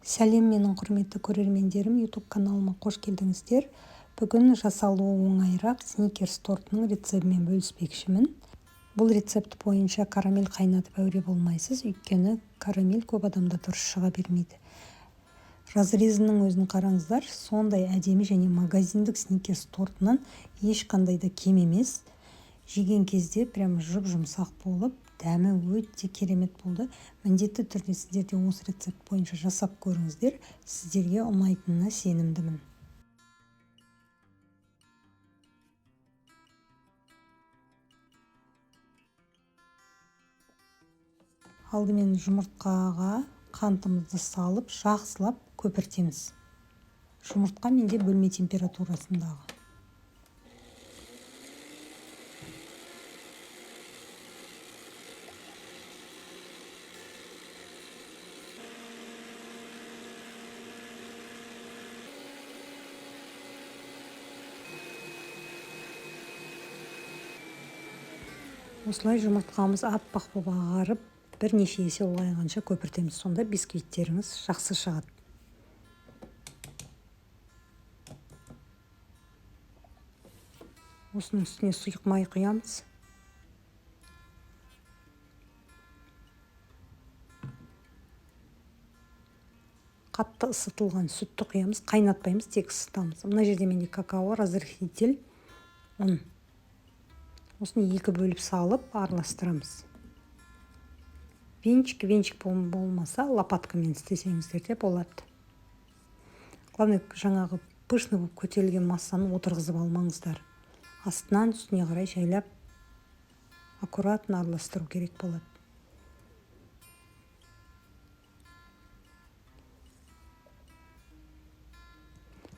Сәлем, менің құрметті көрермендерім! YouTube каналыма қош келдіңіздер. Бүгін жасалуы оңайырақ Сникерс тортының рецептімен бөліспекшімін. Бұл рецепт бойынша карамель қайнатып әуре болмайсыз, өйткені карамель көп адамда дұрыс шыға бермейді. Разрезінің өзін қараңыздар, сондай әдемі және магазиндік Сникерс тортынан ешқандай да кем емес. Жеген кезде прям жұп-жұмсақ болып, дәмі өте керемет болды. Міндетті түрде сіздер де осы рецепт бойынша жасап көріңіздер, сіздерге ұнайтынына сенімдімін. Алдымен жұмыртқаға қантымызды салып, жақсылап көпіртеміз. Жұмыртқа менде бөлме температурасындағы. Осылай жұмыртқамыз аппақ болып ағарып, бірнеше есе ұлғайғанша көпіртеміз. Сонда бисквиттеріңіз жақсы шығады. Осының үстіне сұйық май құямыз. Қатты ысытылған сүтті құямыз, қайнатпаймыз, тек ысытамыз. Мына жерде менде какао, разрыхлитель, ұн. Осыны екі бөліп салып араластырамыз. Венчик болмаса, лопаткамен істесеңіздер де болады. Главное, жаңағы пышный болып көтерілген массаны отырғызып алмаңыздар. Астынан үстіне қарай жайлап аккуратно араластыру керек болады.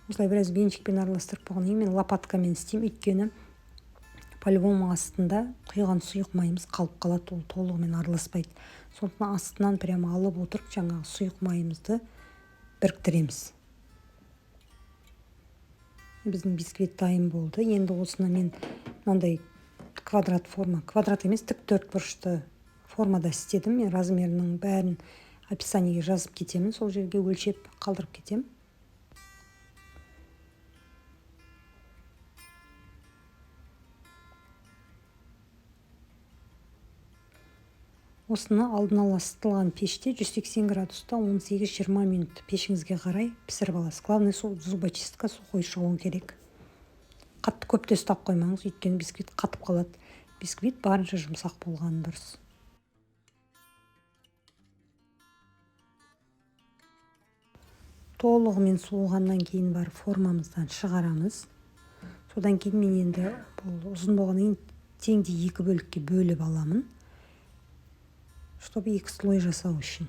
Осылай біраз венчикпен араластырып болғаннан кейін мен лопаткамен істеймін, өйткені по-любому астында құйған сұйық майымыз қалып қалады, ол толығымен араласпайды. Сондықтан астынан прямо алып отырып жаңағы сұйық майымызды біріктіреміз. Біздің бисквит дайын болды. Енді осыны мен мынандай квадрат форма, квадрат емес, тік төрт бұрышты формада істедім. Мен размерінің бәрін описаниеге жазып кетемін, сол жерге өлшеп қалдырып кетемін. Осыны алдын ала ысытылған пеште 180 градуста 18-20 минут пешіңізге қарай пісіріп аласыз. Главное, сол зубочистка сухой шығуы керек. Қатты көп те ұстап қоймаңыз, өйткені бисквит қатып қалады. Бисквит барынша жұмсақ болғаны дұрыс. Толығымен суығаннан кейін барып формамыздан шығарамыз. Содан кейін мен енді бұл ұзын болғаннан кейін теңдей екі бөлікке бөліп аламын, чтобы екі слой жасау үшін.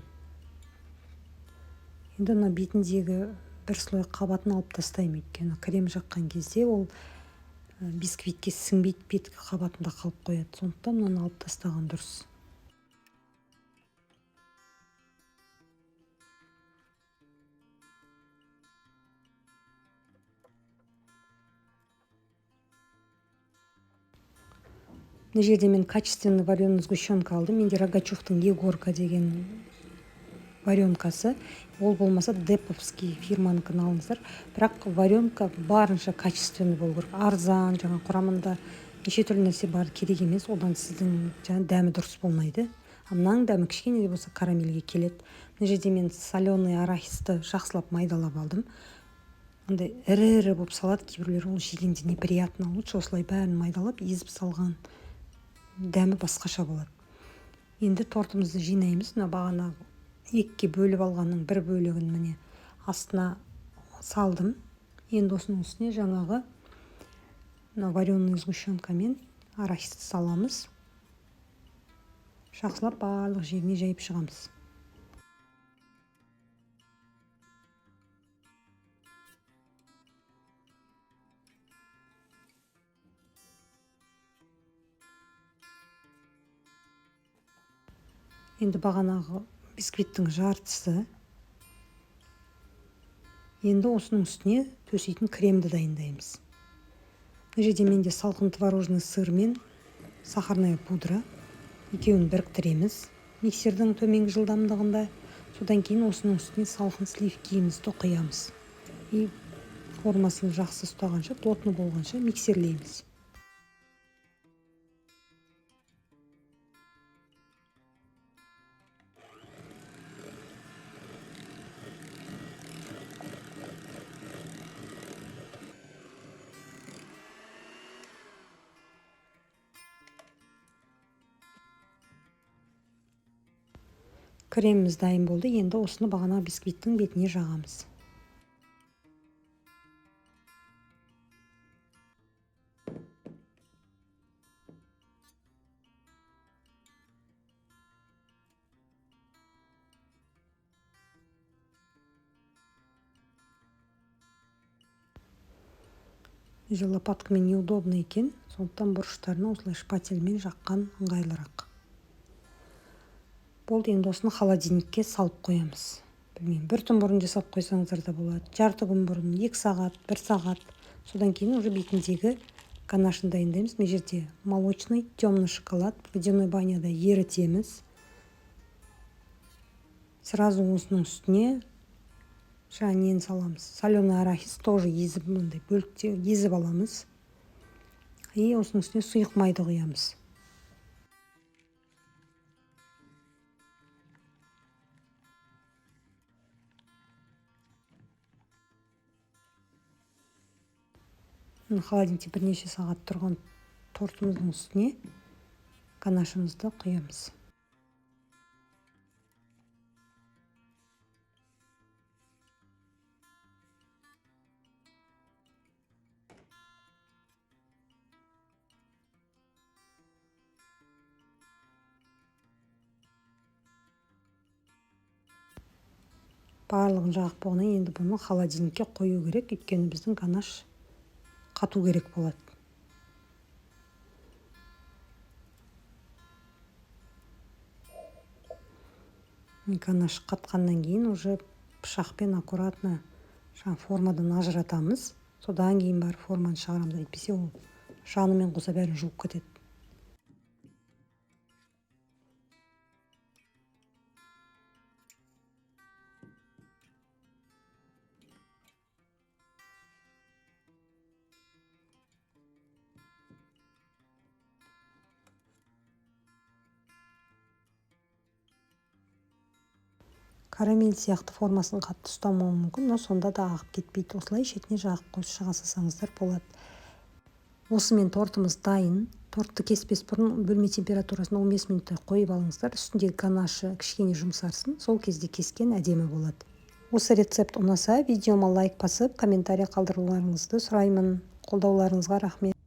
Енді мына бетіндегі бір слой қабатын алып тастаймын, өйткені крем жаққан кезде ол бисквитке сіңбейді, беткі қабатында қалып қояды. Сондықтан мынаны алып тастаған дұрыс. Мына жерде мен качественный вареный сгущенка алдым. Менде Рогачевтың Егорка деген варенкасы. Ол болмаса, деповский фирманыкін алыңыздар. Бірақ варенка барынша качественный болу керек. Арзан, жаңа құрамында неше түрлі нәрсе бар керек емес. Одан сіздің жаңа дәмі дұрыс болмайды. А мынаның дәмі кішкене де болса карамельге келеді. Мына жерде мен соленый арахисті жақсылап майдалап алдым. Андай ірі-ірі болып салады кейбіреулер, ол жегенде неприятно. Лучше осылай бәрін майдалап, езіп салған дәмі басқаша болады. Енді тортымызды жинаймыз. Мына бағана екіге бөліп алғанның бір бөлігін міне астына салдым. Енді осының үстіне жаңағы мына вареный сгущенкамен арахисті саламыз. Жақсылап барлық жеріне жайып шығамыз. Енді бағанағы бисквиттің жартысы. Енді осының үстіне төсейтін кремді дайындаймыз. Мына жерде менде салқын творожный сыр мен сахарная пудра, екеуін біріктіреміз миксердің төменгі жылдамдығында. Содан кейін осының үстіне салқын сливкиімізді құямыз. И формасын жақсы ұстағанша, плотно болғанша миксерлейміз. Креміміз дайын болды. Енді осыны бағана бисквиттің бетіне жағамыз. Лопаткамен неудобно екен, сондықтан бұрыштарына осылай шпательмен жаққан ыңғайлырақ. Болды, енді осыны холодильникке салып қоямыз. Білмеймін, бір түн бұрын жасап қойсаңыздар да болады, жарты күн бұрын, 2 сағат, 1 сағат. Содан кейін уже бетіндегі ганашын дайындаймыз. Мына жерде молочный, темный шоколад, водяной баняда ерітеміз. Сразу осының үстіне жаңа нені саламыз. Соленый арахис тоже езіп, мындай бөлікте езіп аламыз. И осының үстіне сұйық майды құямыз. Холодильникте бірнеше сағат тұрған тортымыздың үстіне ганашымызды құямыз. Барлығын жағып болғаннан кейін енді бұны холодильникке қою керек, өйткені біздің ганаш қату керек болады. Ганаш қатқаннан кейін уже пышақпен аккуратно жаңа формадан ажыратамыз. Содан кейін барып форманы шығарамыз, әйтпесе ол жанымен қоса бәрін жуып кетеді. Карамель сияқты формасын қатты ұстамауы мүмкін, но сонда да ағып кетпейді. Осылай шетіне жағып қойып шыға салсаңыздар болады. Осымен тортымыз дайын. Тортты кеспес бұрын бөлме температурасына 15 минуттай қойып алыңыздар. Үстіндегі ганашы кішкене жұмсарсын, сол кезде кескен әдемі болады. Осы рецепт ұнаса, видеома лайк басып, комментарий қалдыруларыңызды сұраймын. Қолдауларыңызға рахмет.